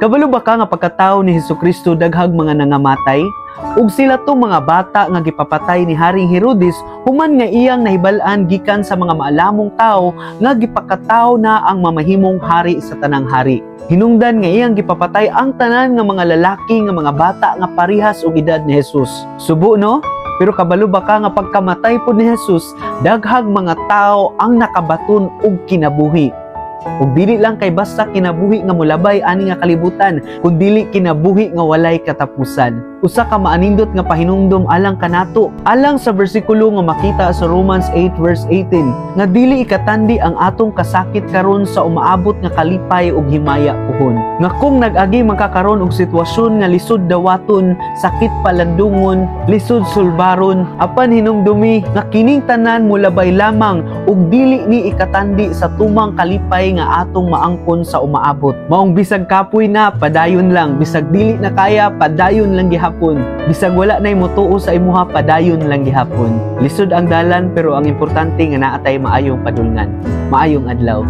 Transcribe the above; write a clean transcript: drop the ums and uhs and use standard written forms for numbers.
Kabalo ba ka nga pagkatao ni Hesukristo daghag mga nangamatay? Ug sila to mga bata nga gipapatay ni Haring Herodes human nga iyang nahibal-an gikan sa mga maalamong tao nga gipakatao na ang mamahimong hari sa tanang hari. Hinungdan nga iyang gipapatay ang tanan nga mga lalaki nga mga bata nga parihas og edad ni Jesus. Subo, no? Pero kabalo ba ka nga pagkamatay pod ni Jesus, daghag mga tao ang nakabaton og kinabuhi? Ug dili lang kay basta kinabuhi nga molabay ani nga kalibutan, kundili kinabuhi nga walay katapusan. Usa ka maanindot nga pahinumdom alang kanato, alang sa bersikulo nga makita sa Romans 8 verse 18, nga dili ikatandi ang atong kasakit karon sa umaabot nga kalipay ug himaya puhon. Nga kung nag-agi man ka karon og sitwasyon nga lisod dawaton, sakit palandungon, lisod sulbaron, apan hinumdumi nga kining tanan molabay lamang ug dili ni ikatandi sa tumang kalipay nga atong maangkon sa umaabot. Maong bisag kapoy na, padayon lang. Bisag dili na kaya, padayon lang gihapon. Bisag wala nay motuo sa imuha, padayon lang gihapon. Lisod ang dalan, pero ang importante nga naa tay maayong padulngan. Maayong adlaw.